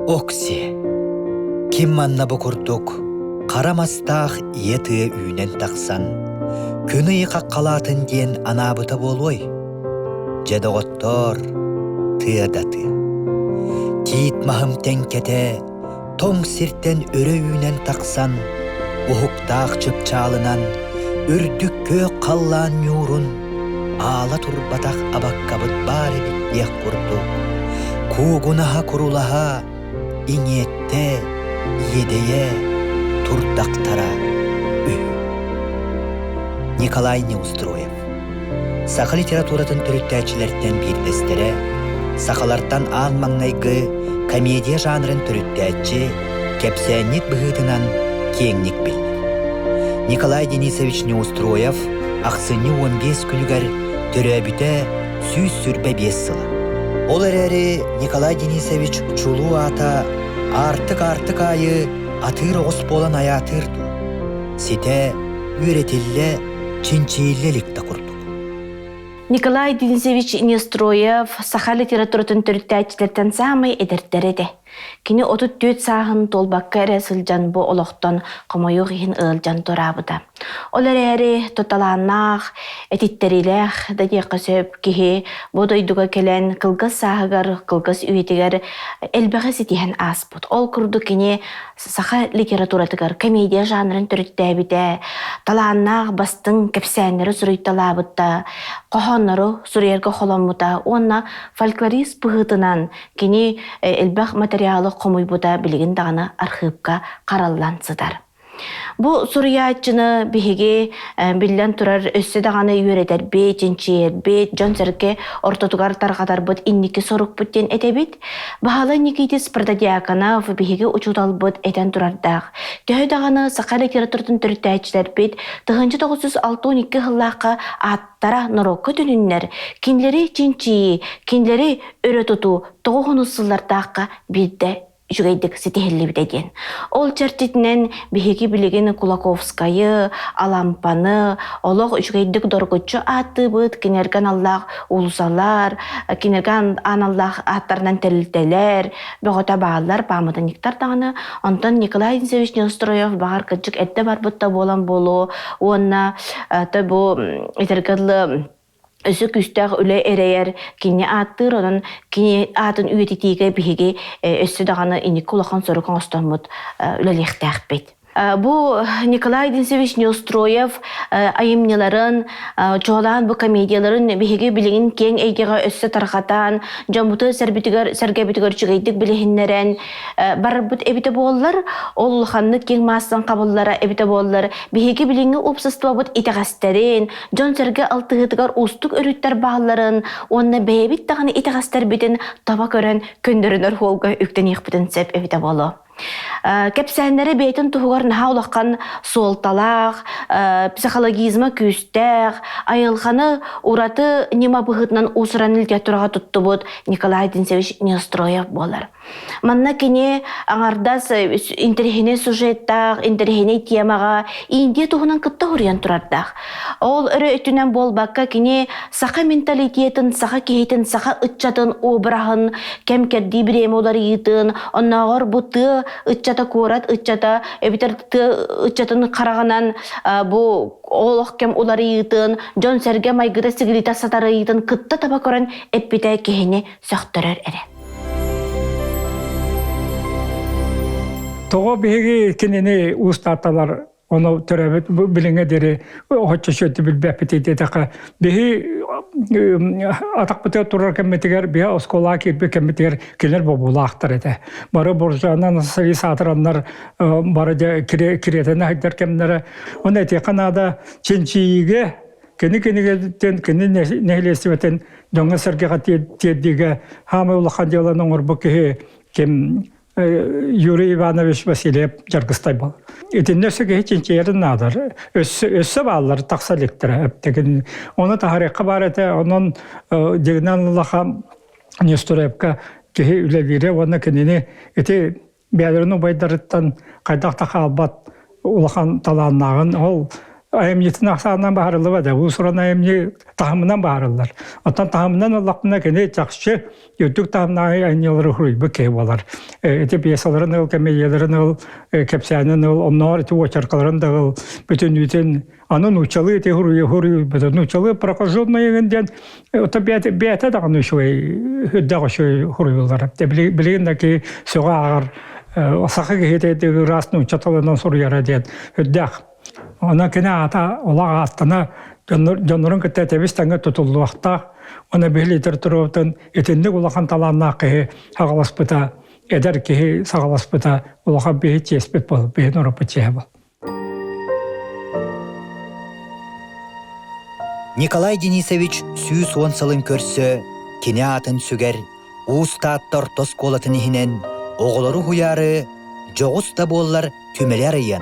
Окси, ким манна бу курдук хара мастаах ийэ тыа үүнэн тахсан, күн ыйы хаххалаатын диэн анаабыта буолуой? Дьэ, доҕоттоор, тыа да тыа. Тиит маһым тэҥкэтэ тоҥ сиртэн өрө үүнэн тахсан, уһуктаах чыпчаалынан үрдүк күөх халлаан ньуурун аала турбатах абаккабыт баар эбит диэх курдук, куугунаһа-курулаһа, иҥиэттэ, иэдэйэ турдахтара үһү. Николай Неустроев Саха литературатын төрүттээччилэртэн биирдэстэрэ, сахалартан аан маҥнайгы комедия жанрын төрүттээччи, кэпсээнньит быһыытынан киэҥник биллэр. Николай Денисович Неустроев ахсынньы 15 күнүгэр төрөөбүтэ 125 сыла. Ол эрээри Николай Денисович чулуу аата аартык-аартык аайы атыыр оҕус буолан айаатыыр дуу, ситэ үөрэтиллэ, чинчийиллэ илик да курдук. Николай Денисович Нестроев саха литературатын төрүттээччилэртэн саамай эдэрдэрэ этэ. Кини 34 сааһын туолбакка эрэ сылдьан бу олохтон хомойуох иһин ыалдьан туораабыта. Ол эрээри тоталааннаах, этиттэриилээх да диэххэ сөп киһи бу дойдуга кэлэн кылгас сааһыгар, кылгас үйэтигэр элбэҕи ситиһэн ааспыт. Ол курдук кини саха литературатыгар комедия жанрын төрүттээбитэ, талааннаах бастыҥ кэпсээннэри суруйталаабыта, хоһооннору суруйарга холоммута уонна фольклорист быһыытынан кини элбэх материалы хомуйбута билигин даҕаны архыыпка хараллан сытар. Бу суруйааччыны биһиги биллэн турар өссө даҕаны үөрэтэрбит, чинчийэрбит, дьон-сэргэ ортотугар тарҕатарбыт инники сорукпут диэн этэбит. Баһылай Никитис Протодьяконов биһиги учууталбыт этэн турардаах. Төһө даҕаны саха литературатын төрүттээччилэрбит 1962 сыллаахха ааттара норуокка төнүннэр, кинилэри чинчийии, кинилэри өрө тутуу тоҕус сыллардаахха биирдэ үчүгэйдик ситиһиллибитэ диэн. Ол чэрчитинэн биһиги билигин Кулаковскайы, Алампаны олох үчүгэйдик доргуччу ааттыыбыт, кинилэргэ аналлаах уулусалар, кинилэргэ аналлаах ааттарынан тэрилтэлэр бөҕөтө бааллар, пааматынньыктар даҕаны. Онтон Николай Денисович Неустроев баҕар кырдьык эрдэ барбыт да буолан буолуо уонна бу этэргэ дылы өссө күүстээх үлэ эрэйэр кини ааттыыр, онон кини аатын үйэтитиигэ биһиги өссө даҕаны инники улахан сорук оҥостоммут үлэлиэхтээхпит. Бу Николай Денисович Неустроев айымньыларын, чуолаан бу комедияларын биһиги билигин киэҥ эйгэҕэ өссө тарҕатан, дьоммутун сэрбитигэр, сэргэбитигэр үчүгэйдик билиһиннэрэн барарбыт эбитэ буоллар, ол улаханнык киэҥ маастан хабыллара эбитэ буоллар, биһиги билиҥҥи уопсастыбабыт итэҕэстэрин, дьон-сэргэ алтыһыытыгар уустук өрүттэр баалларын уонна бэйэбит даҕаны итэҕэстэрбитин таба көрөн көннөрүнэр суолга үктэниэхпитин сөп эбитэ буолуо. Кэпсээннэрэ бэйэтин туһугар наһаа улахан суолталаах, психологизма күүстээх, айылҕаны ураты ньыма быһыытынан уусуран литератураҕа туттубут Николай Денисович Неустроев буолар. Манна кини аҥардас интэриэһинэй сюжеттаах, интэриэһинэй темаҕа Индия туһунан кытта суруйан турардаах. Ол өрө өттүнэн буолбакка кини саха менталитетын, саха киһитин, саха ыччатын обраһын, кэм-кэрдии бириэмэ уларыйыытын, оннооҕор бу тыа ыччата, куорат ыччата, эбэтэр тыа ыччатын хараҕынан бу олох кэм уларыйыытын, дьон-сэргэ майгыта-сигилитэ сатарыйыытын кытта таба көрөн эппитэ киһини сөхтөрөр эрэ. Тоҕо биһиги кинини уустааталар ону төрөөбүт билиҥҥэ диэри оччо сүөтү билбэппит диэтэххэ биһи атахпытыгар турар кэммитигэр биһи оскуолаҕа киирбит кэммитигэр кинилэр бобуулаахтар этэ. Бары буржуанан саатыраннар бары дьэ кириэтэнэ сылдьар кэмнэрэ. Оны этиэххэ наада чинчийиигэ кини кинигэтин кини нэһилиэстибэтин дьоҥҥо-сэргэҕэ тиэрдиигэ хаамай улахан дьыаланы оҥорбут киһи ким Юрий Иванович Васильев Дьаргыстай буолар. Итиннэ өссө киһи чинчийэрин наадar. Өссө, өссө бааллар тахса иликтэрэ эптэгин. Оны таһарыахха баар этэ. Онон дьигинэн улахан Несторевка киһи үлэлиирэ уонна кинини ити бэйэлэрин убайдарыттан хайдах да хаалбат улахан талааннааҕын ол айымньытын ахсаанынан баһарыллыбат, уус-уран айымньы таһымынан баһарыллар. Оттон таһымынан ыллахпына кини чахчы үрдүк таһымнаах айымньылары суруйбут киһи буолар. Ити пьесаларын ыл, комедияларын ыл, кэпсээнин ыл, оннооҕор ити уочаркаларын да ыл, бүтүннүүтүн аны нууччалыы ити хуруйбут. Нууччалыы прокаженный диэн ото бэйэтэ даҕаны үчүгэй үрдээх үчүгэй хуруйуллар. Билигин да ки сөҕө ааҕар саха киһитэ ыраас нуучча тылынан суруйара диэн үрдээх. Онон кини аата олох ааттана дьоннорун кытта тэбис тэҥҥэ тутуллуохтаах. Уонна биһи литературабытын итинник улахан талааннаах киһи саҕаласпыта, эдэр киһи саҕаласпыта улахан биһи чиэспит буол, биһи норуоппут чиэһэ буол. Николай Денисович 110 сылын көрсө кини аатын сүгэр Уус Таатта орто оскуолатын иһинэн оҕолору уһуйаары дьоҕус да буоллар түмэли арыйан,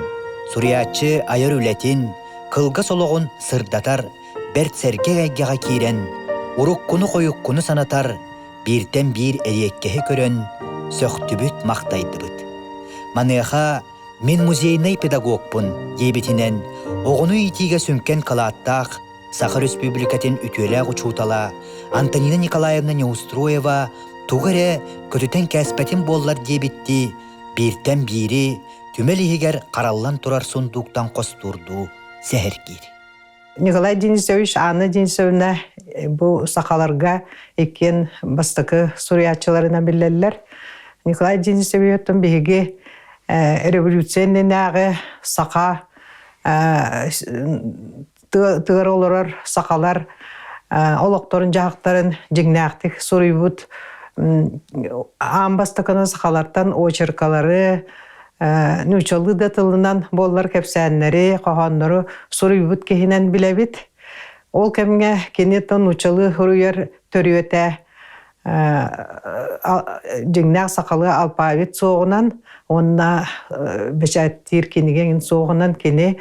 суруйааччы айар үлэтин, кылгас олоҕун сырдатар бэрт сэргэх эйгэҕэ киирэн, уруккуну-хойуккуну санатар, бииртэн биир эриэккэһи көрөн, сөхтүбүт-махтайдыбыт. Маныаха «Мин музейнай педагогпун» диэбитинэн оҕону иитиигэ сүҥкэн кылааттаах Саха Өрөспүүбүлүкэтин үтүөлээх учуутала Антонина Николаевна Неустроева тугу эрэ көтүтэн кээспэтим буоллар диэбиттии бииртэн биири түмэл иһигэр хараллан турар сундууктан хостуурдуу сэһэргиир. Николай Денисович, Анна Денисовна бу сахаларга иккиэн бастакы суруйааччыларынан биллэллэр. Николай Денисовичтан биһиги революция иннинээҕи саха тыгар олорор сахалар олохторун-дьаһахтарын дьиҥнээхтик суруйбут аан бастакынан сахалартан очеркалары, нууччалыы да тылынан буоллар кэпсээннэри, хоһооннору суруйбут киһинэн билэбит. Ол кэмҥэ кини нууччалыы суруйар төрүөтэ дьиҥнээх сахалыы алпаабит суоҕунан уонна бэчээттиир кинигэ суоҕунан кини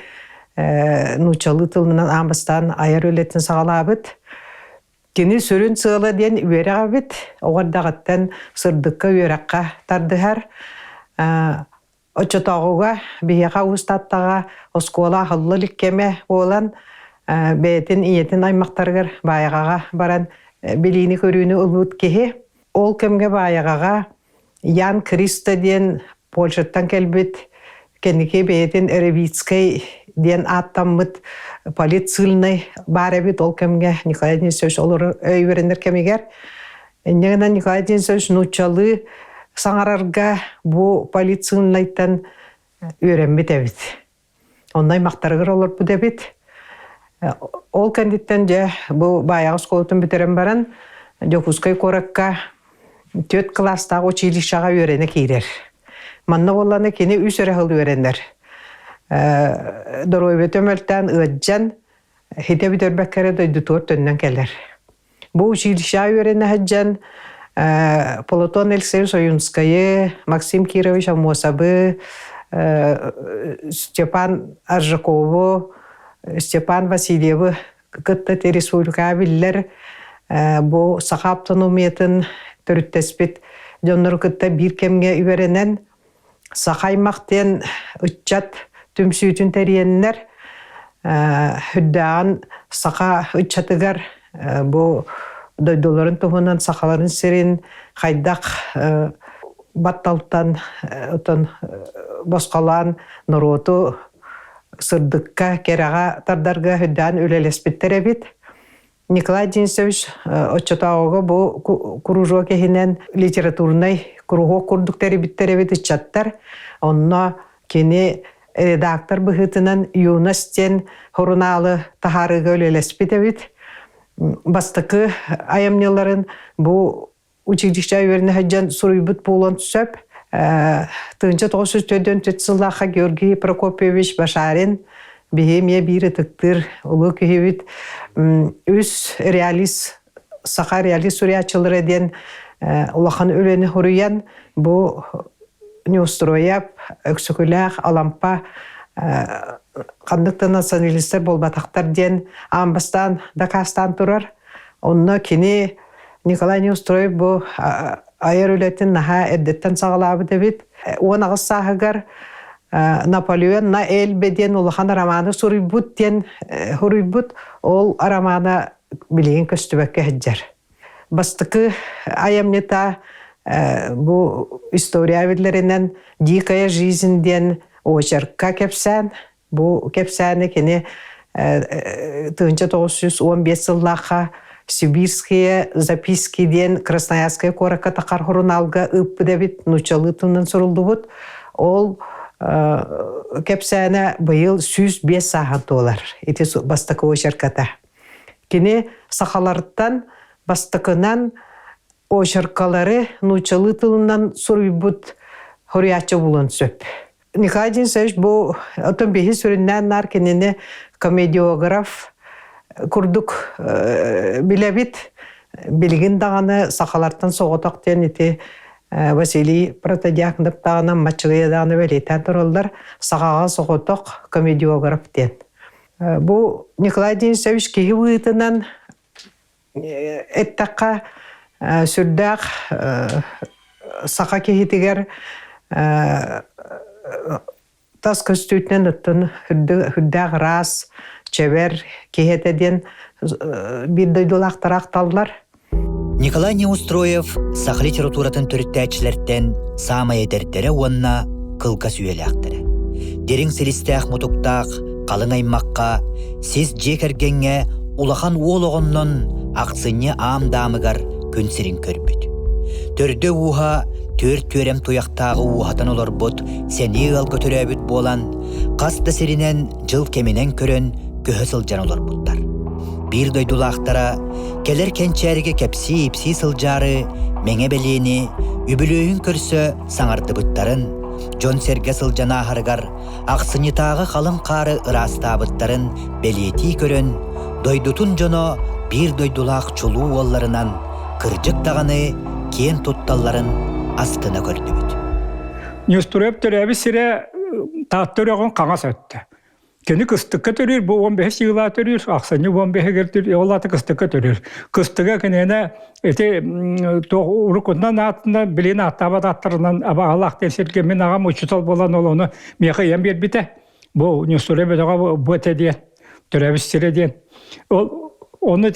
нууччалыы тылынан аан бастаан айар үлэтин саҕалаабыт. Кини сүрүн сыала диэн үөрэх эбит. Оҕо эрдэҕиттэн сырдыкка үөрэххэ тардыһар. Оччотооҕуга биһиэхэ Уус Тааттаҕа оскуола аһылла илик кэмэ буолан, бэйэтин ийэтин аймахтарыгар Баайаҕаҕа баран билиини-көрүүнү ылбыт киһи. Ол кэмҥэ Баайаҕаҕа Ян Криста диэн Польшаттан кэлбит кэнники бэйэтин Ревицкэй диэн ааттаммыт политсыльнай баар эбит ол кэмҥэ Николай Денисович олорор үөрэнэр кэмигэр. Инньэ гынан Николай Денисович нууччалыы саҥарарга бу политсыльнайтан үөрэммит эбит. Онно аймахтарыгар олорбут эбит. Ол кэнниттэн дьэ бу Баайаҕа оскуолатын бүтэрэн баран Дьокуускай куоракка түөрт кылаастаах училищеҕа үөрэнэ киирэр. Манна буоллаҕына кини үс эрэ сыл үөрэнэр. Доруобуйата мөлтөөн ыалдьан хитэ бүтэрбэккэ эрэ дойдутугар төннөн кэлэр. Бу училищеҕа үөрэнэ сылдьан Платон Алексеевич Ойунскайы, Максим Кирович Аммосовы, Степан Аржакову, Степан Васильевы кытта республикаҕа биллэр бу саха автономиятын төрүттэспит дьоннору кытта биир кэмҥэ үөрэнэн Саха аймах диэн ыччат түмсүүтүн тэрийэннэр үрдээҕин саха ыччатыгар бу дойдуларын туһунан сахаларын сирин хайдах батталтан отон босхолоон норуоту сырдыкка, кэрэҕэ тардарга үрдээн үлэлэспиттэр эбит. Николай Денисович оччотооҕуга бу кружок иһинэн литературнай куруһуок курдук тэрийбиттэр эбит ыччаттар. Онно кини редактор быһыытынан «Юность» диэн сурунаалы таһаарыыга үлэлэспит эбит. Бастакы айымньыларын бу училище үөрэнэ сылдьан суруйбут буолуон сөп. 1944 сыллаахха Георгий Прокопьевич Башарин биһи эмиэ биир ытыктыыр улуу киһибит үс реалист саха реалист суруйааччылара диэн улахан үлэни суруйан бу Неустроев, Өксөкүлээх, Алампа ханнык да националистар буолбатахтар диэн аан бастаан дакаастаан турар. Онно кини Николай Неустроев бу айар үлэтин наһаа эрдэттэн саҕалаабыт эбит. 18 сааһыгар Наполеон на Эльбе диэн улахан романы суруйбут диэн суруйбут. Ол романа билигин көстүбэккэ сылдьар. Бастакы айымньыта бу история биллэринэн «Дикая жизнь» диэн очеркка кэпсээн. Бу кэпсээни кини 1915 сыллаахха «Сибирские записки» диэн Красноярскай куоракка тахар сурунаалга ыыппыт эбит, нууччалыы тылынан суруллубут. Ол кэпсээнэ быйыл 105 сааһын туолар. Ити бастакы очерката. Кини сахалартан бастакынан очеркалары нууччалыы тылынан суруйбут суруйааччы буолуон сөп. Николай Денисович бу отон биһи сүрүннээн наар кинини комедиограф курдук билэбит. Билигин даҕаны сахалартан соҕотох диэн ити Василий Протодьяконов даҕаны Маччыгыйа даҕаны бэлиэтээн тураллар сахаҕа соҕотох комедиограф диэн. Бу Николай Денисович киһи быһыытынан эттэххэ сүрдээх саха киһитигэр тас көстүүтүнэн оттон үрдээх ыраас, чэбэр киһи этэ диэн биир дойдулаахтара ахталлар. Николай Неустроев саха литературатын төрүттээччилэртэн саамай эдэрдэрэ уонна кылгас үйэлээхтэрэ. Дириҥ силистээх мутуктаах халыҥ аймахха сис дьиэ кэргэҥҥэ улахан уол оҕоннон ахсынньы аам даамыгар күн сирин көрбүт. Төрдө-ууһа түөрт түөрэм туйахтааҕы ууһатан олорбут сэниэ ыалга төрөөбүт буолан, хас да сиринэн дьыл кэминэн көрөн көһө сылдьан олорбуттар. Биир дойдулаахтара кэлэр кэнчээригэ кэпсии-ипсии сылдьаары Мэҥэ бэлиэни үбүлүөйүн көрсө саҥардыбыттарын, дьон-сэргэ сылдьан ааһарыгар ахсынньытааҕы халыҥ хаары ыраастаабыттарын бэлиэтии көрөн, дойдутун дьоно биир дойдулаах чулуу уолларынан кырдьык даҕаны киэн тутталларын астына көрдүбүт. Ньустуруйап төрөөбүт сирэ Таатта үрэҕин хаҥас өттө. Кини кыстыкка төрүүр, бу 15 сыылаа төрүүр, ахсынньы 15-гэр төрүүр, ол аата кыстыкка төрүүр. Кыстыга киниэнэ ити туох уруккунан аатынан, билигин ааттаабат ааттарынан абаҕалаах диэн сиргэ мин аҕам учуутал буолан ол ону миэхэ ыйан биэрбитэ. Бу Ньустуруйа бөдөҕө бу этэ диэн, төрөөбүт сирэ диэн. Ол ону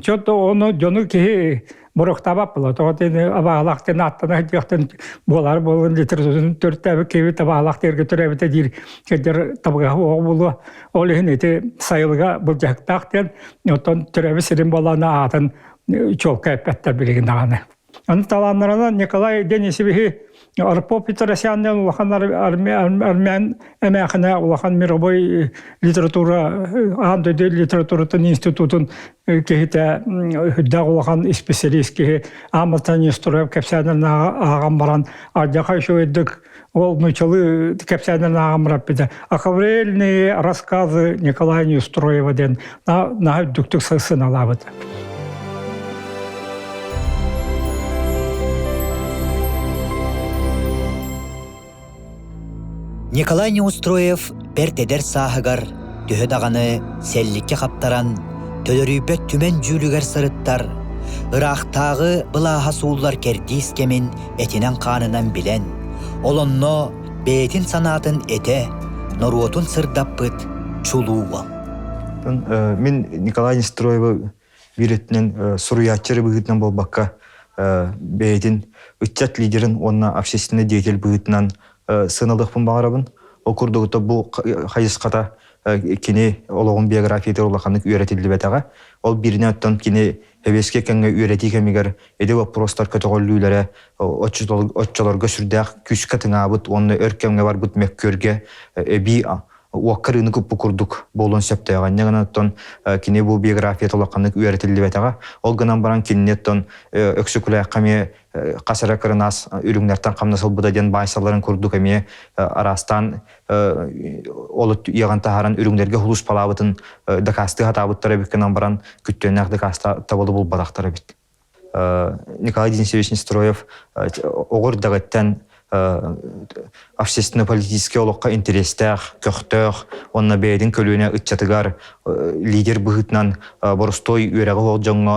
чот ону дьону киһи Боруктаабат була. Тоҕо диэн абаалаах диэн ааттана сылдьыахтан буолар буолан литературатын төрүттээбит киһибит абаалаах диэргэ төрөөбүтэ диир кэлдэр табыгаһы оҕо буолуо. Ол иһин ити сайылыга былдьаһыктаах диэн оттон төрөөбүт сирин буолаана аатын чуолкай эппэттэр билигин даҕаны. Аны талааннарынан Николай Денисевиһи Арпо Петросян улахан армян эмээхинэ улахан мировой литература аан дойду литературатын институтун киһитэ үрдээх улахан исписэлиис киһи Аамалтан Нестороев кэпсээнин ааҕан баран алдьархай үчүгэйдик ол нууччалыы кэпсээнин ааҕан бараппыта «Акварельные рассказы Николая Неустроева» диэн наһаа үрдүктүк сыаналаабыт. Николай Неустроев бэрт эдэр сааһыгар төһө даҕаны сэлликкэ хаптаран, төлөрүйбэт түмэн дьүүлүгэр сырыттар, ыраахтааҕы былааһа сууллар кэрдиис кэмин этинэн-хаанынан билэн, ол онно бэйэтин санаатын этэ, норуотун сырдаппыт чулуу уол. Мин Николай Нестроевы биир өттүнэн суруйааччы эрэ быһыытынан буолбакка, бэйэтин ыччат лидерин уонна общественный деятель быһыытынан сыаналыахпын баҕарабын. Ол курдук бу хайысхата кини олоҕун биографиятыгар улаханнык үөрэтиллибэтэҕэ. Ол бииринэн оттон кини сэбиэскэй кэмҥэ үөрэтии кэмигэр ити боппуруостар көтөҕүллүүлэрэ оччолорго сүрдээх күүскэ тыҥаабыт уонна өр кэмҥэ барбыт мөккүөргэ эбии уокка ырыыны куппу курдук буолуон сөптөөҕө. Инньэ гынан оттон кини бу биографията улаханнык үөрэтиллибэтэҕэ. Ол гынан баран кинини оттон Өксөкүлээххэ эмиэ хас эрэ кырынаас үрүҥнэртэн хамнас ылбыта диэн баайсалларын курдук эмиэ араастаан ол иэҕэн таһааран үрүҥнэргэ хулуспалаабытын дакаастыы сатаабыттар эбит гынан баран күттүөннээх дакаастабылы булбатахтар эбит. Николай Денисович Нестроев оҕо эрдэҕиттэн общественно-политическай олоххо интэриэстээх, көхтөөх уонна бэйэтин көлүөнэ ыччатыгар лидер быһыытынан боростуой үөрэҕи суох дьоҥҥо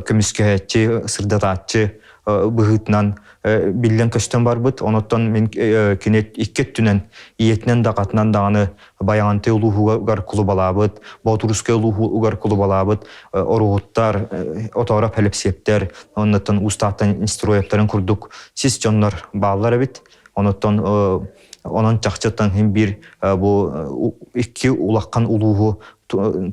көмүскэһээччи, сырдатааччы. быһыытынан биллэн көстөн барбыт. Онуттан мин кини икки өттүнэн ийэтинэн да аҕатынан даҕаны Байаҕантай улууһугар кулубалаабыт, Боотурускай улууһугар кулубалаабыт оруоһуттар, отоороп Элэпсиэптэр, оннуттан Уустаахтан Нестроевтарын курдук сис дьоннор бааллар эбит. Онуттан онон чахчыттан иһин биир бу икки улахан улууһу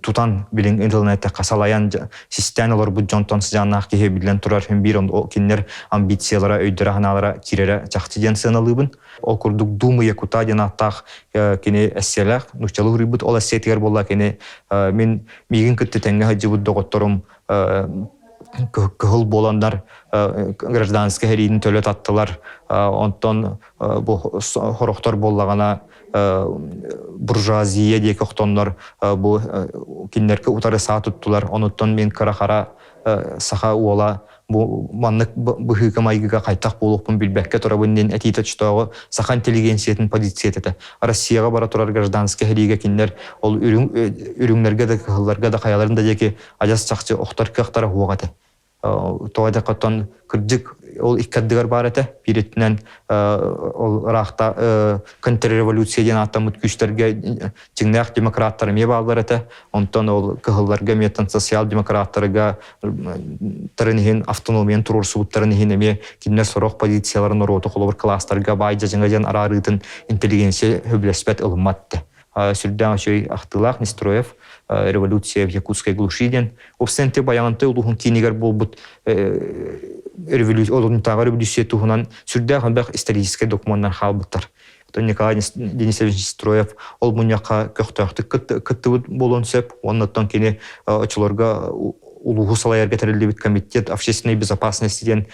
тутан билин интернеттэххэ салайан систээн олорбут дьонтон сыдьааннаах киһи биллэн турар иһин биир кинилэр амбициялара өйдөрө-санаалара киирэрэ чахчы диэн сыаналыыбын. Ол курдук Думы Якута диэн ааттаах кини эсселээх нууччалыы суруйбут ол эссетигэр буолла кини мин миигин кытта тэҥҥэ сылдьыбыт доҕотторум кыһыл буоланнар гражданскай сэриини төлө таттылар онтон бу хорохтор буоллаҕына буржуазия диэки охтоннор бу кинилэргэ утары саа туттулар онуттан мин кыра-хара саха уола бу маннык быһыыга-майгыга хайдах буолуохпун билбэккэ турабын диэн этиитэ оччотооҕу саха интеллигенциятын позицията этэ. Россияҕа бара турар гражданскай сэриигэ кинилэр ол үрүҥнэргэ да кыһылларга да хайаларын да диэки адьас чахчы охтор кыахтара суох этэ. Тоҕо диэххэ оттон кырдьык ол икки ардыгар баар этэ. Биир өттүнэн ол ыраахта контрреволюция диэн ааттаммыт күүстэргэ дьиҥнээх демократтар эмиэ бааллар этэ. Онтон ол кыһылларга эмиэ социал-демократтарга тарын иһин автономияны туруорсубуттарын иһин эмиэ кинилэр сорох позицияларын норуоту холобур кылаастарга баай дьадьыҥа диэн араарыытын интеллигенция сөбүлэспэт ылыммат этэ. Сүрдээх үчүгэй ахтыылаах Нестроев революция в Якутской глуши диэн Обсенти Байаҕантай улууһун киинигэр буолбут олунтааҕы революция туһунан сүрдээх элбэх историческай докумуоннар хаалбыттар. Николай Денисович Строев ол мунньахха көхтөөхтүк кыттыбыт буолуон сөп. Уонна оттон кини очолорго улууһу салайарга тэриллибит комитет общественной безопасности диэн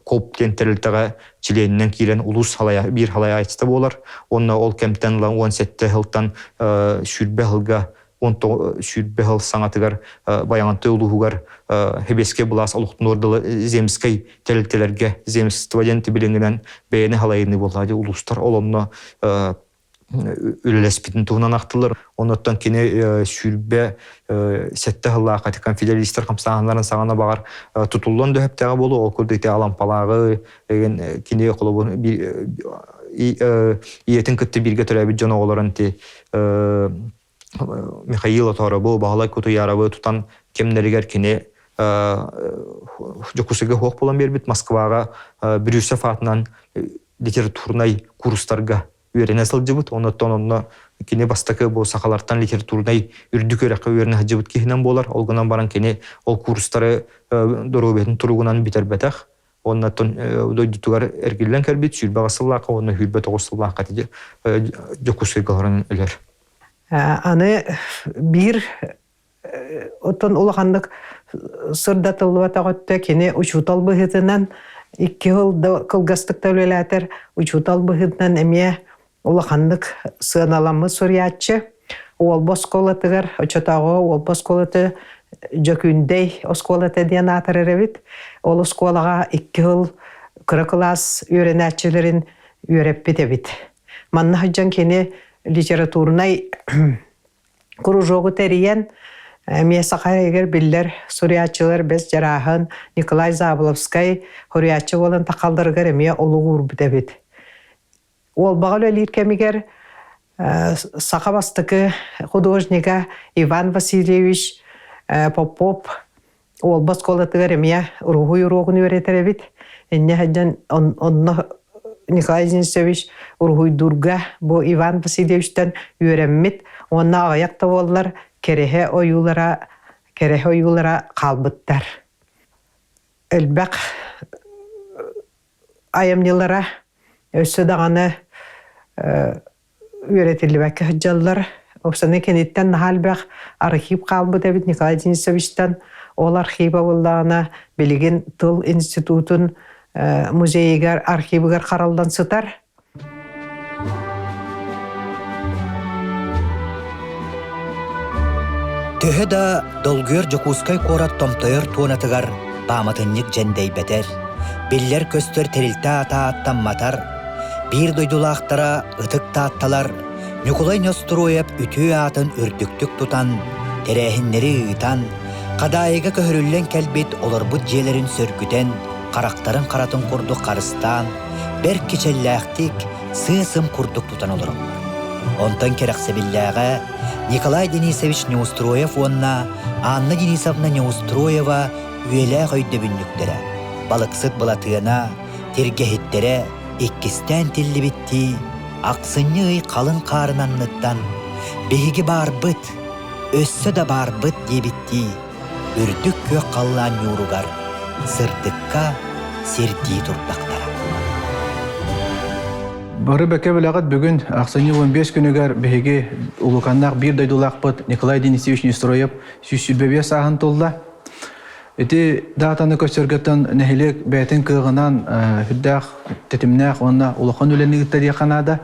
КОП диэн тэрилтэҕэ чилиэнинэн киирэн улуус салайа биир салайааччыта буолар. Уонна ол кэмтэн ыла 17 сылтан 20 сылга 19 сүүрбэ сыл саҥатыгар Байаҕантай улууһугар Хэбиэскэй былаас олохтонуор дылы земскэй тэрилтэлэргэ земство диэн тибилиҥинэн бэйэни халайыныы буолла дии улуустар ол онно үлэлэспитин туһунан ахтылар. Онуттан кини 27 сыллаах конфедералистар хамсааһыннарын саҕана баҕар тутуллан да сөптөөҕө буолуо. Ол курдук ити Алампалааҕы кини холобур ийэтин кытта бииргэ төрөөбүт дьон оҕолорун ити Михаил Оторобу, Баһылай Кутуяровы тутан кэмнэригэр кини Дьокуускайга суох буолан биэрбит Москваҕа Брюсов аатынан литературнай курстарга үөрэнэ сылдьыбыт. Оннуттан онно кини бастакы бу сахалартан литературнай үрдүк үөрэххэ үөрэнэ сылдьыбыт киһинэн буолар. Ол гынан баран кини ол курстары доруобуйатын туругунан бүтэрбэтэх. Уонна дойдутугар эргиллэн кэлбит 28 сыллаахха уонна 29 сыллаахха Дьокуускайга олорон өлөр. Аны биир оттон улаханнык сырдатыллыбатах өттө кини учуутал быһыытынан икки сыл да кылгастык да үлэлээтэр учуутал быһыытынан эмиэ улаханнык сыаналаммыт суруйааччы. Уолба оскуолатыгар, оччотооҕу Уолба оскуолата Дьөкүүндэй оскуолата диэн аатырар эбит. Ол оскуолаҕа икки сыл кыра кылаас үөрэнээччилэрин үөрэппит эбит. Манна сылдьан кини литературнай кружогу тэрийэн, эмиэ саха иһигэр биллэр суруйааччылар Бэс Дьарааһын, Николай Заболовскай суруйааччы буолан тахалларыгар эмиэ олук уурбут эбит. Уолбаҕа үлэлиир кэмигэр саха бастакы художнига Иван Васильевич Попов Уолба оскуолатыгар эмиэ уруһуй уруогун үөрэтэр эбит. Инньэ сылдьан онно Николай Денисович уруһуйдуурга бу Иван Васильевичтан үөрэммит уонна аҕыйах да буоллар кэрэһэ ойуулара кэрэһэ ойуулара хаалбыттар. Элбэх айымньылара өссө даҕаны үөрэтиллибэккэ сылдьаллар. Уопсайынан киниттэн наһаа элбэх архив хаалбыт эбит Николай Денисовичтан. Ол архива буоллаҕына билигин тыл институтун музейыгар архивыгар хараллан сытар. Төһө да долгуйар Дьокуускай куорат томтойор туонатыгар пааматынньык дьэндэйбэтэр, биллэр-көстөр тэрилтэ аата ааттамматар, биир дойдулаахтара ытык таатталар Ньукулай Ньостуруойап үтүө аатын үрдүктүк тутан, тэрээһиннэри ыытан, Хадаайыга көһөрүллэн кэлбит олорбут дьиэлэрин сөргүтэн, харахтарын харатын курдук харыстаан, бэрт кичэллээхтик сыа-сым курдук тутан олороллор. Онтон кэрэхсэбиллээҕэ Николай Денисович Неустроев уонна Анна Денисовна Неустроева үйэлээх өйдөбүнньүктэрэ, балыксыт Былатыана, тиргэһиттэрэ иккистээн тиллибиттии, ахсынньы ый халыҥ хаарын анныттан «Биһиги баарбыт, өссө да баарбыт» диэбиттии, үрдүк күөх халлаан ньууругар сырдыкка сирдии турдахтара. Бары бэкэ билэҕит бүгүн ахсынньы 15 күнүгэр биһиги улуканнаах биир дойдулаахпыт Николай Денисович Нестроев 125 сааһын туолла. Ити даатаны көрсөргөттөн нэһилиэк бэйэтин кыаҕынан үрдээх тэтимнээх уонна улахан үлэни ыытта диэххэ наада.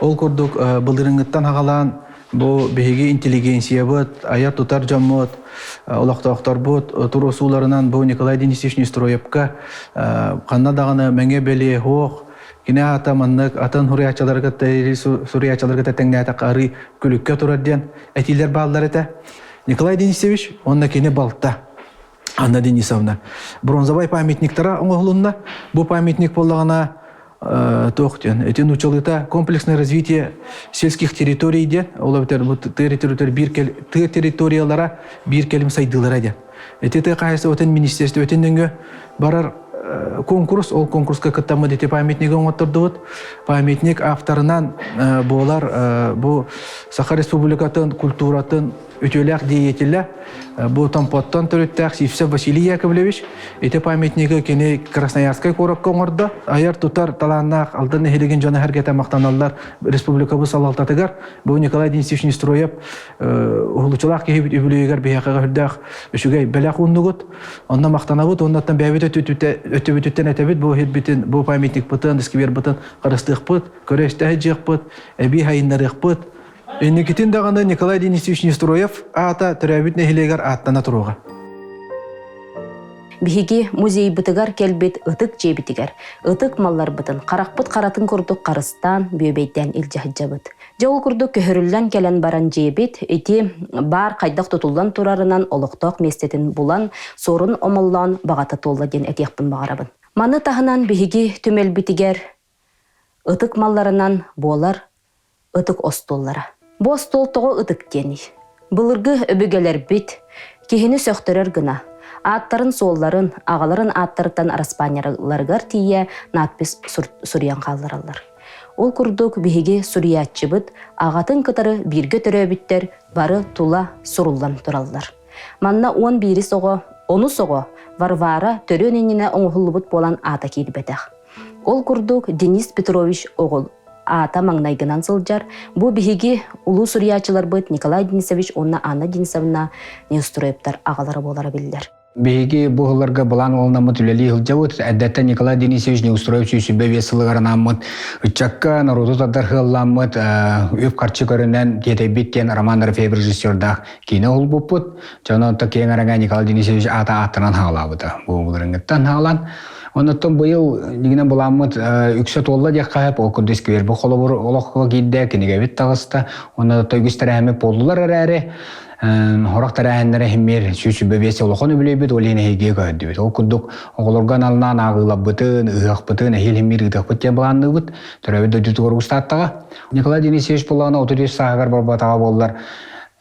Ол курдук былырыҥҥыттан хаҕалаан бу биһиги интеллигенциябыт, айар-тутар дьоммут, олохтоохторбут туруорсууларынан бу Николай Денисович Нестроевка ханна даҕаны мэҥэ бэлиэ суох, кини аата маннык атын суруйааччылары кытта суруйааччылары кытта тэҥнээтэххэ арыы күлүккэ турар диэн этиилэр бааллар этэ. Николай Денисович уонна кини балта Анна Денисовна бронзовай памятниктара оҥоһулунна. Бу памятник буоллаҕына туох диэн ити нуучалыыта комплексное развитие сельских территорий диэн ол эбэтэр бу тыа территориялара биир кэлим сайдыылара диэн. Ити тыа хаһаайыстыбатын министерствотын нөҥүө барар конкурс, ол конкурска кыттаммыт ити памятнигы оҥоттордубут. Памятник авторынан буолар бу Саха Республикатын культуратын үтүөлээх деятелэ бу Томпоттон төрүттээх Сивцев Василий Яковлевич ити памятнигы кини Красноярскай куоракка оҥордо. Айар-тутар талааннаах Алдан нэһилигин дьоно сэргэтэ махтаналлар республикабыт салалтатыгар. Бу Николай Денисович Нестроев уһулуччулаах киһибит үбүлүөйүгэр биһиэхэ үрдээх үчүгэй бэлэх ууннугут. Онно махтанабыт, оннуттан бэйэбит өттүбүтүттэн этэбит бу иһирбитин, бу памятникпытын, сквербытын харыстыахпыт, көрө-истэ сылдьыахпыт, эбии сайыннарыахпыт. Инникитин даҕаны Николай Денисович Нестроев аата төрөөбүт нэһилиэгэр ааттана туруоҕа. Биһиги музейбытыгар кэлбит ытык дьиэбитигэр ытык малларбытын харахпыт харатын курдук харыстаан, бүөбэйдээн илдьэ сылдьабыт. Дьэ ол курдук көһөрүллэн кэлэн баран дьиэбит ити баар хайдах тутуллан турарынан олохтоох миэстэтин булан, суорун омоллоон баҕата туолла диэн этиэхпин баҕарабын. Маны таһынан биһиги түмэлбитигэр ытык малларынан буолар ытык остуоллара. Бу остуол тоҕо ытык диэний? Былыргы өбүгэлэрбит киһини сөхтөрөр гына ааттарын-суолларын, аҕаларын ааттарыттан араспаанньаларыгар тиийэ надпись суруйан хааллараллар. Ол курдук биһиги суруйааччыбыт аҕатын кытары бииргэ төрөөбүттэр бары тула суруллан тураллар. Манна 11 оҕо, онус оҕо Варвара төрүөн иннинэ оҥоһуллубут буолан аата киирбэтэх. Ол курдук Денис Петрович оҕол аата маҥнайгынан сылдьар. Бу биһиги улуу суруйааччыларбыт Николай Денисович уонна Анна Денисовна Неустроевтар аҕалара буолара биллэр. Биһиги бу сылларга былаан уолунаммыт үлэлии сылдьабыт. Эрдэттэн Николай Денисович Неустроев сүүсүбэ биэс сылыгар анааммыт ыччакка норуоту тардар сыалламмыт үп-харчы көрүнэн тиэтэйбит диэн Роман Дорофеев режиссердаах киинэ уһулбуппут. Дьон онто киэҥ араҥа Николай Денисович аата ааттанан хаалаабыта. Бу былырыҥҥыттан хаалан Оннуттан быйыл дигинэн буламмыт үксэ туолла диэххэ сөп. Ол курдук сквербэ холобур олоххо киирдэ, кинигэбит таҕыста. Онно үгүс тэрээһиммит буоллулар эрээри, хорох тэрээһиннэрэ химмиэр 125 улахан үбүлүйбүт, ол иһин эһиги көһөрдүбүт. Ол курдук оҕолорго аналлаан ааҕыыларбытын, ыһыахпытын эһиил химмиэр ыытыахпыт диэн былаанныыбыт. Төрөөбүт дойдутугар устааттаҕа. Николай Денисович булаана 33 сааһыгар барбатаҕа буоллар,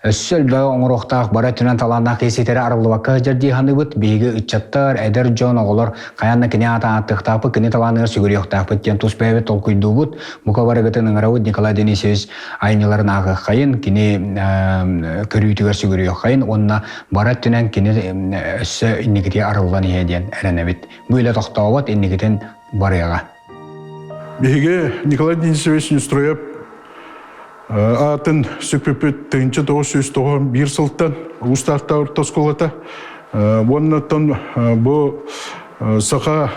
Өссө элбэҕи оҥоруохтаах бары өттүнэн талааннаах киһи ситэри арыллыбакка сылдьар дии саныыбыт. Биһиги ыччаттар, эдэр дьон, оҕолор хайаан да кини аата ааттыахтаахпыт, кини талааныгар сүгүрүйүөхтээхпит диэн тус бэйэбит толкуйдуубут. Бука барыгытын ыҥырабыт Николай Денисович айымньыларын ааҕыаххайын, кини көрүүтүгэр сүгүрүйүөххэйин уонна бары өттүнэн кини өссө инникитигэр арыллан иһиэ диэн эрэнэбит. Бу үлэ тохтообот, инникитин барыаҕа. Биһиги Николай Денисович Нестроев Аатын сүкпүппүт 1991 сылтан Уустаахта орто оскуолата. Уоннаттан бу саха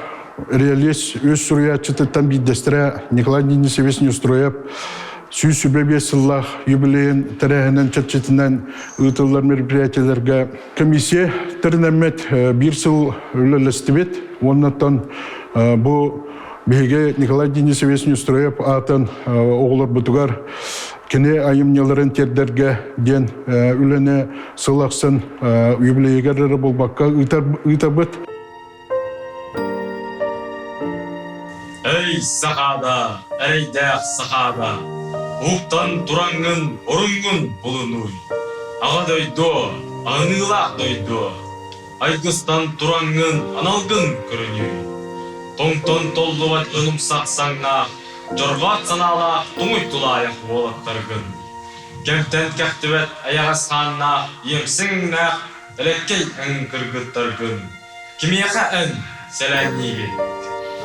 реалист үс суруйааччытыттан биирдэстэрэ Николай Денисович Неустроев 125 сыллаах юбилейын тэрээһинин чэрчитинэн ыытыллар мероприятиеларга комиссия тэринэммит биир сыл үлэлэстибит. Уоннаттан бу Биһиги Николай Денисович Нестроев аатын оҕолорбутугар кини айымньыларын тиэрдэргэ диэн үлэни сыл ахсын юбилейыгар эрэ буолбакка ыытабыт. Эй, Сахаада, эрэйдээх Сахаада, уһуктан тураҥҥын оруҥҥун булунууй. Аҕа дойду, аһыныылаах дойду, айгыстан тураҥҥын аналгын көрүнүүй. Тоҥтон толлубат дьонумсах саҥнаах, дьорҕоот санаалаах туҥуй тулаайах уолаттаргын. Кэмтэн кэхтибэт эйэҕэс хааннаах иэмсиҥнээх элэккэй эҥ кыргыттаргын. Кимиэхэ эн сэлээнниигин?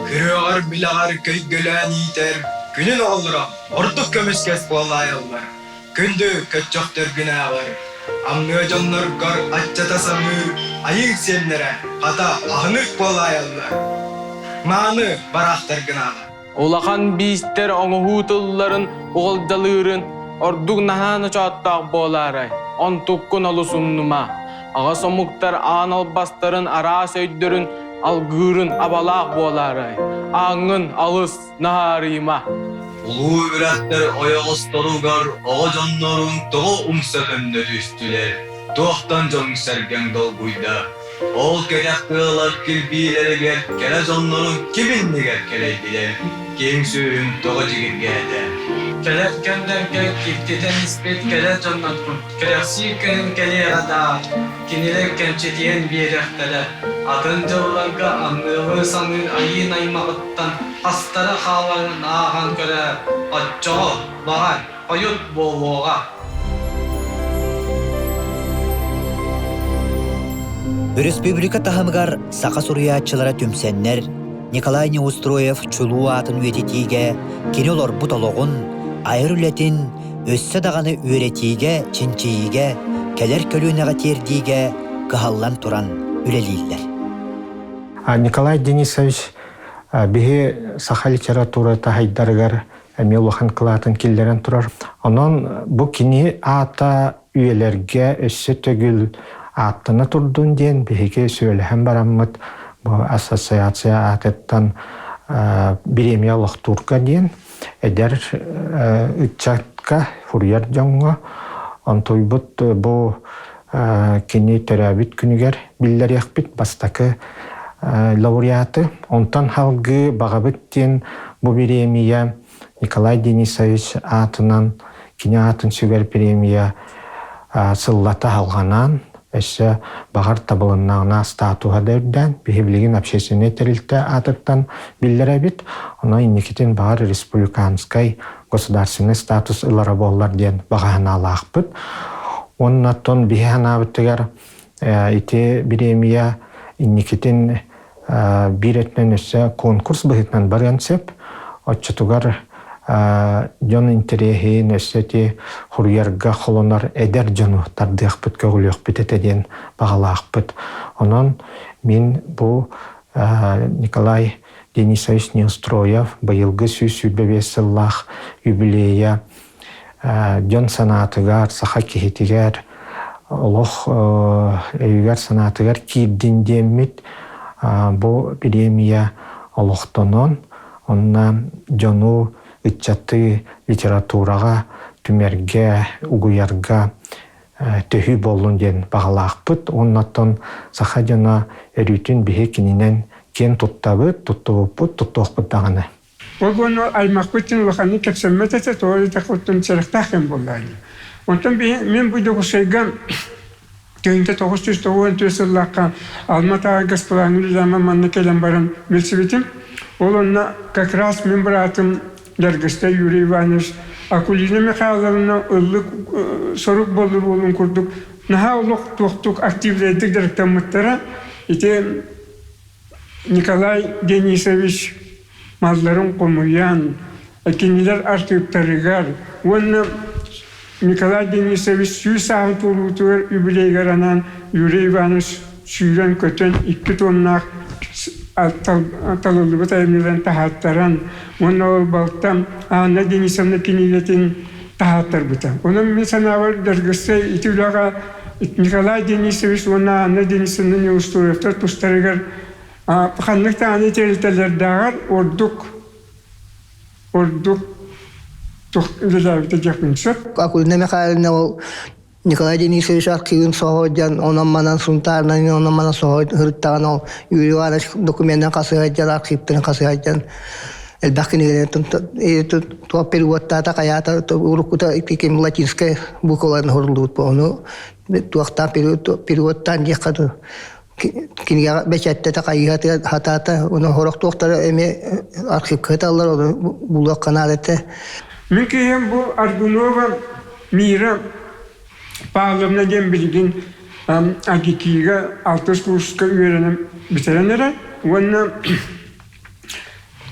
Күрүөҕэр-билэҕэр көйгөлөөн иитэр күнүн оҕолоро ордук көмүскэс буолаайаллар. Күндү көччөхтөргүнээҕэр амныа дьонноргор аччата саныыр айыҥ сиэннэрэ хата аһынык буолаайаллар. Мааны бараахтаргынааҕар. Улахан биистэр оҥоһуу тылларын уҕалдалыырын ордук наһаа ночооттоох буолаарай, онтуккун олус умнума. Аҕас омуктар аан албастарын араас өйдөрүн алгыырын абалаах буолаарай, ааҥҥын алыс наһаарыйыма. Улуу үрэхтэр ойоҕосторугар оҕо дьоннорун тоҕо умса төннө түстүлэр, туохтан дьоҥ-сэргэҥ долгуйда? Ол кэтэх тыалар кирбиилэригэр кэрэ дьоннорун ким иннигэр кэлэйдилэр, киэҥ сүөһүн тоҕо дьигиргээтэ? Кэлэр кэмнэргэ киртитэн испит кэлэр дьоннорбут кэрэхсиир күнүн кэлиэҕэ даа, кинилэр кэмчитийэн биэриэхтэрэ. Атын дьылларга анныылыы саныыр айыы наймаҕыттан хастара хааларын ааҕан көрөө, оччоҕо, баҕар, хойут буолуоҕа. Өрөспүүбүлүкэ таһымыгар саха суруйааччылара түмсэннэр Николай Неустроев чулуу аатын үйэтитиигэ кини олорбут олоҕун, айар үлэтин өссө даҕаны үөрэтиигэ, чинчийиигэ, кэлэр көлүөнэҕэ тиэрдиигэ кыһаллан туран үлэлииллэр. Николай Денисович биһи саха литературата хайдарыгар эмиэ улахан кылаатын киллэрэн турар. Онон бу кини аата үйэлэргэ өссө төгүл ааттана турдун диэн биһиги сүөлэһэн бараммыт бу ассоциация аатыттан бириэмийэ олохтуурга диэн эдэр ыччакка фурьер дьоҥҥо онтуйбут бу кини төрөөбүт күнүгэр биллэриэхпит бастакы лауреаты. Онтон халгыы баҕабыт диэн бу бириэмийэ Николай Денисович аатынан кини аатын сүгэр премия сыллата халҕанан, өссө баҕар табылыннаҕына статуһа да үрдээн, биһи билигин общественнай тэрилтэ аатыттан биллэрэбит. Онон инникитин баҕар республиканскай государственный статус ылара буоллар диэн баҕа санаалаахпыт. Уонна оттон биһи санаабытыгар ити бириэмийэ инникитин биир өттүнэн өссө конкурс быһыытынан барыан сөп. Оччотугар дьон интэриэһин өссө ити хуруйарга холонор эдэр дьону тардыахпыт, көҕүлүөхпүт этэ диэн баҕалаахпыт. Онон мин бу Николай Денисович Неустроев быйылгы 125 сыллаах юбилейа дьон санаатыгар, саха киһитигэр олох өйүгэр-санаатыгар киирдин диэммит бу бириэмийэ олохтонон, онно дьону, ыччаты литератураҕа түмэргэ, угуйарга төһүү буоллун диэн баҕалаахпыт. Уонна оттон саха дьоно өрүүтүн биһи кининэн киэн туттабыт, туттубуппут, туттуохпут даҕаны. Ол уонна аймахпыт улаханнык кэпсэммэт этэ, тоҕо диэтэххэ сэрэхтээх кэм буоллаҕа дии. Онтон мин бу Дьокуускайга 1994 сыллаахха Алма-Атаҕа Газплаҥҥа үлэлээммин манна кэлэн баран билсибитим. Ол онно как раз мин быраатым Дьаргыстай Юрий Иванович Акулина Михайловна ыллык сорук боллур уолун курдук наһаа олох туохтук активнайдык дьарыктаммыттара. Ити Николай Денисович малларын хомуйан, кинилэр архыыптарыгар уонна Николай Денисович сүүс сааһын туолуутугар үбүлүөйүгэр анаан Юрий Иванович сүүрэн-көтөн икки тоннаах талыллыбыт айымньыларын таһааттаран уонна ол балта Анна Денисовна кинигэтин таһааттарбыта. Онон мин санаабар Дьаргыстай ити үлэҕэ Николай Денисович уонна Анна Денисовна Неустроевтар тустарыгар ханнык даҕаны тэрилтэлэрдээҕэр ордук ордук үлэлээбитэ диэхпин сөп. Акулина Михайловна ол Николай Денисович архивын соһо онон-манан Сунтаарынан онон-манан соһо сырыттаҕына ол Юрий Иванович докуменнарын хасыһа сылдьан архивтарын хасыһа сылдьан. Элбэх кинигэлэртэн туох переводтаата хайаата уруккута ким латинскай букваларын хоруллубут бу ону туохтаан переводтаан диэххэ дуу кинигэҕэ бэчээттэтэ хайыһа хатаата ону сорох туохтара эмиэ архивка ыталлар ону булуохха наада этэ. Мин киһим бу Аргунова Мира Павловна диэн билигин АГИКИга алтыс курска үөрэнэн бүтэрэн эрэр уонна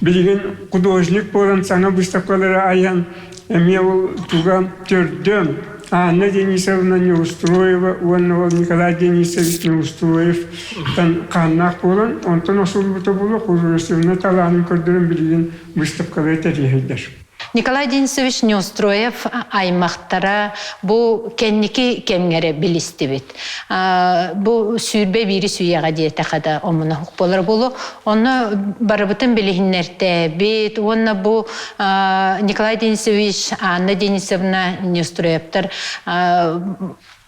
билигин художник буолан саҥа выставкалары айан эмиэ ол туга төрдө Анна Денисовна Неустроева уонна ол Николай Денисович Неустроевтан хааннаах буолан онтон осулбута буолуо художественнай талаанын көрдөрөн билигин выставкалары тэрийэллэр. Николай Денисович Неустроев аймахтара бу кэнники кэмҥэ билистибит. Бу сүүрбэ биири сүүйэҕэ диэтэхэ да омуна буолар буолу. Онно барыбытын билиһиннэртээбит уонна бу Николай Денисович, Анна Денисовна Неустроевтар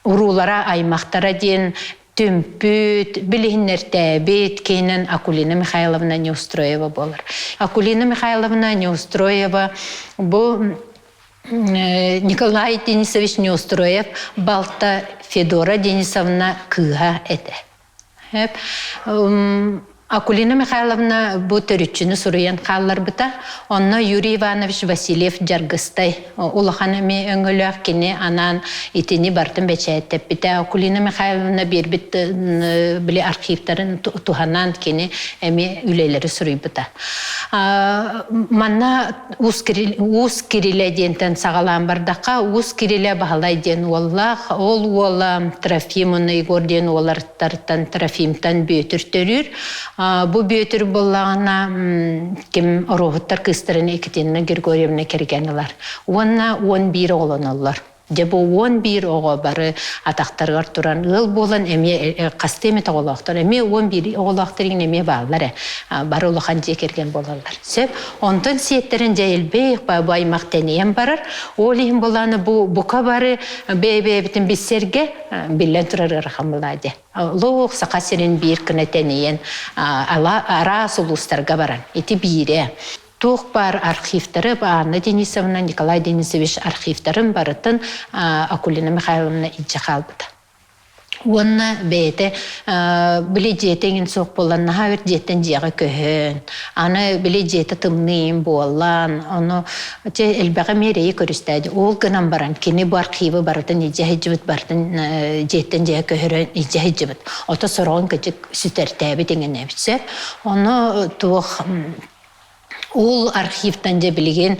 уруулара, аймахтара диэн түмпүт, билиһиннэртээбит киһинэн Акулина Михайловна Неустроева буолар. Акулина Михайловна Неустроева бу Николай Денисович Неустроев балта Федора Денисовна кыыһа этэ. Акулина Михайловна бу төрүччүнү суруйан хаалларбыта. Онно Юрий Иванович Васильев Дьаргыстай улахан эмиэ өҥөлөөх кини анаан итини барытын бэчээттэппитэ. Акулина Михайловна биэрбит били архивтарын туһанан кини эмиэ үлэлэри суруйбута. Манна Уус Кирилэ диэнтэн саҕалаан бардахха, Уус Кирилэ Баһылай диэн уоллаах, ол уола Трофим уонна Егор диэн уоллартан Трофимтан Бүөтүр төрүүр. Бу Бүөтүр буоллаҕына ким Оруоһуттар кыыстарын Екатерина Григорьевна кэргэн ылар. Уонна 11 оҕолоноллор. Дьэ бу 11 оҕо бары атахтарыгар туран ыал буолан эмиэ хастыы эмит оҕолоохтор, эмиэ 11 оҕолоохтор иҥин эмиэ бааллар ээ. Бары улахан дьиэ кэргэн буолаллар. Сөп. Онтон сиэттэрин дьэ элбэх бу аймах тэнийэн барар. Ол иһин булааны бу бука бары бэйэ-бэйэбитин билсэргэ биллэн турар ыарахан булаа дьэ. Лоох Саха сирин биир гына тэнийэн араас улуустарга баран ити биирэ. Туох баар архивтары Анна Денисовна, Николай Денисович архивтарын барытын Акулина Михайловна илдьэ хаалбыта. Уонна бэйэтэ били дьиэтэ иҥин суох буолан наһаа өр дьиэттэн дьиэҕэ көһөн, аны били дьиэтэ тымныы иҥин буолан, ону чэ элбэҕи эмиэ эрэйи көрүстээди. Ол гынан баран кини бу архивы барытын илдьэ сылдьыбыт, барытын дьиэттэн дьиэҕэ көһөрөн илдьэ сылдьыбыт. Ото сороҕун кыдьык сүтэртээбит иҥинэбит сөп. Ону туох Ол архивтан дьэ билигин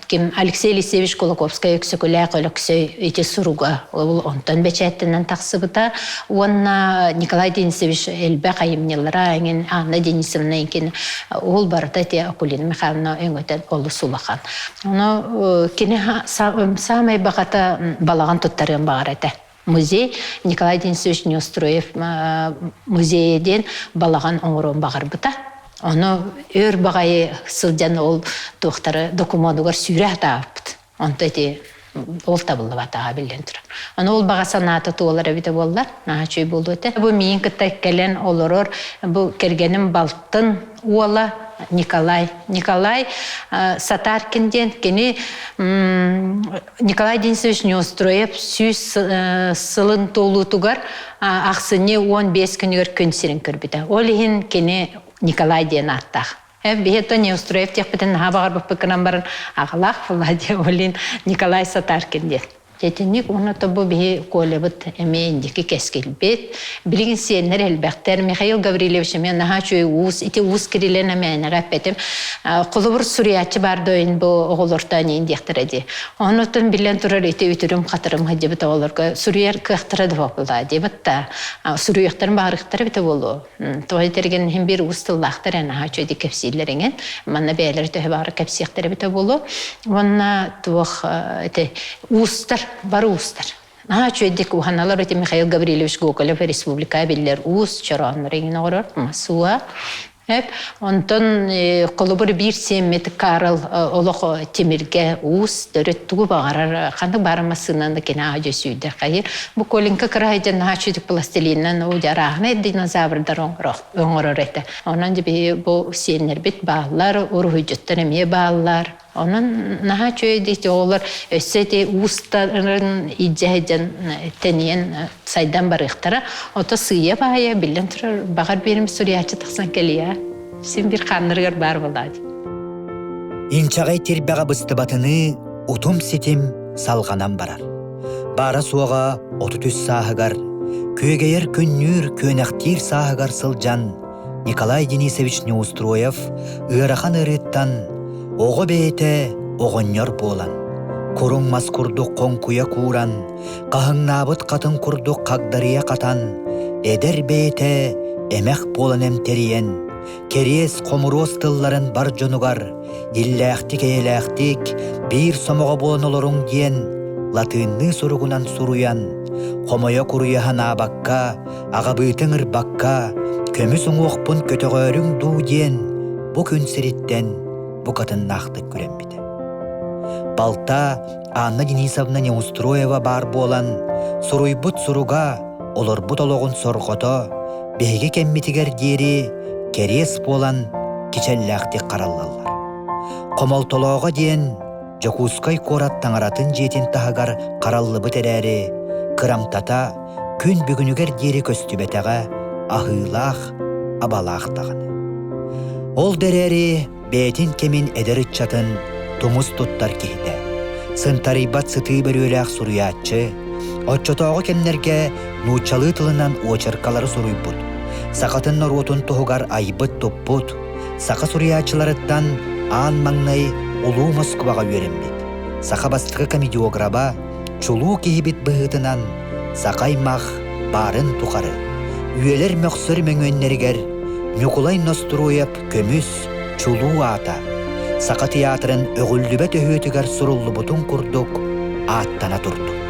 ким Алексей Елисеевич Кулаковскай Өксөкүлээх Өлөксөй ити суруга ол онтон бэчээттэнэн тахсыбыта уонна Николай Денисович элбэх айымньылара эҥин Анна Денисовна эҥин ол барыта ити Акулина Михайловна өҥөтөн олус улахан. Ону кини саамай баҕата балаҕан туттарыан баҕар этэ. Музей Николай Денисович Неустроев музейа диэн балаҕан оҥоруон баҕарбыта. Ону өр баҕайы сылдьан ол туохтары докумуонугар сүүрэ сатаабыппыт. Онто ити ол табыллыбатаҕа биллэн турар. Ону ол баҕа санаата туолар эбитэ буоллар, наһаа үчүгэй буолуо этэ. Бу миигин кытта кэлэн олорор бу кэргэним балтын уола Николай. Николай Сатаркин диэн кини Николай Денисович Неустроев 100 сылын туолуутугар ахсынньы 15 күнүгэр күн сирин көрбүтэ. Ол иһин кини Николай диэн ааттаах. Биһи то Неустроев диэхпитин наһаа баҕарбыппыт гынан баран аҕалаах Владимир Олин Николай Сатаркин диэн. Дьэтинник уонна то бу биһи Колябыт эмиэ индики кэскилбит. Билигин сиэннэр элбэхтэр. Михаил Гаврильевич эмиэ наһаа үчүгэй уус. Ити уус кирилэн эмээнэҕэ эппэтим. Холобур суруйааччы баар дойун бу оҕолортоон иин диэхтэрэ дии. Онутун биллэн турар ити үтүрүм-хатырым сылдьыбыт оҕолорго суруйар кыахтара да буолла диэбит да суруйуохтарын баҕарыахтара эбитэ буолуо. Тоҕо этэргин иһин биир уус тыллаахтар эн наһаа үчүгэйдик кэпсииллэр эҥин. Манна бэйэлэрэ төһө баҕар кэпсиэхтэрэ эбитэ буолуо. Уонна туох ити уустар, бары уустар. Наһаа үчүгэйдик уһаналар ити Михаил Гаврильевич Гоголев республика биллэр уус чорооннор эҥин оҕорор Масуа. Онтон холобур биир сиэммит Карл олох тимиргэ уус төрүт тугу баҕарар ханнык баара массыынаны кини аадьа сүүрдэр хайыр. Бу Коленька кыраһайдьан наһаа чүтүк пластилиннан уу арааһынай динозаврдар оҥорор этэ. Онон биһи бу сиэннэрбит бааллар, уруһуйдьуттар эмиэ бааллар. Онон наһаа үчүгэй дии оҕолор өссө ити уустарын илдьэ сылдьан тэнийэн сайдан барыахтара. Ото сыыйа-баайа биллэн турар баҕар биэрим суруйааччы тахсан кэлиэ. Син биир хааннарыгар баар буолаа дии. Инчэҕэй тирбэҕэ быстыбатыныы утум-ситим салҕанан барар. Баара-суоҕа 33 сааһыгар, күөгэйэр күннүүр күөнэхтиир сааһыгар сылдьан Николай Денисович Неустроев ыарахан ыарыыттан оҕо бэйэтэ оҕонньор буолан, куруҥ мас курдук хоҥкуйа кууран, хаһыҥнаабыт хатыҥ курдук хагдарыйа хатан, эдэр бэйэтэ эмэх буолан эмтэрийэн, кэриэс хомуруос тылларын бар дьонугар иллээхтик-эйэлээхтик биир сомоҕо буолан олоруҥ диэн латыынныы суругунан суруйан, хомойо-куруйа санаабакка, аҕабыытыҥ ырбакка, көмүс уҥуохпун көтөҕөөрүҥ дуу диэн бу күн сириттэн букатыннаахтык күрэммитэ. Балта Анна Денисовна Неустроева баар буолан, суруйбут суруга, олорбут олоҕун сорҕото биһиги кэммитигэр диэри кэриэс буолан кичэллээхтик хараллаллар. Хомолтолооҕо диэн Дьокуускай куорат таҥаратын дьиэтин таһыгар хараллыбыт эрээри, кырамтата күн бүгүнүгэр диэри көстүбэтэҕэ аһыылаах, абалаах даҕаны. Ол да эрээри бэйэтин кэмин эдэр ыччатын тумус туттар киһитэ, сынтарыйбат сытыы бөрүөлээх суруйааччы, оччотооҕу кэмнэргэ нууччалыы тылынан уочаркалары суруйбут, сахатын норуотун туһугар айбыт-туппут, саха суруйааччыларыттан аан маҥнай Улуу Москваҕа үөрэммит, саха бастакы комедиограба, чулуу киһибит быһыытынан саха аймах баарын тухары үйэлэр мөхсөр мөҥүөннэригэр Ньукулай Ностуруойап көмүс чулуу аата Саха театрын өҕүллүбэт өһүөтүгэр суруллубутун курдук ааттана турду.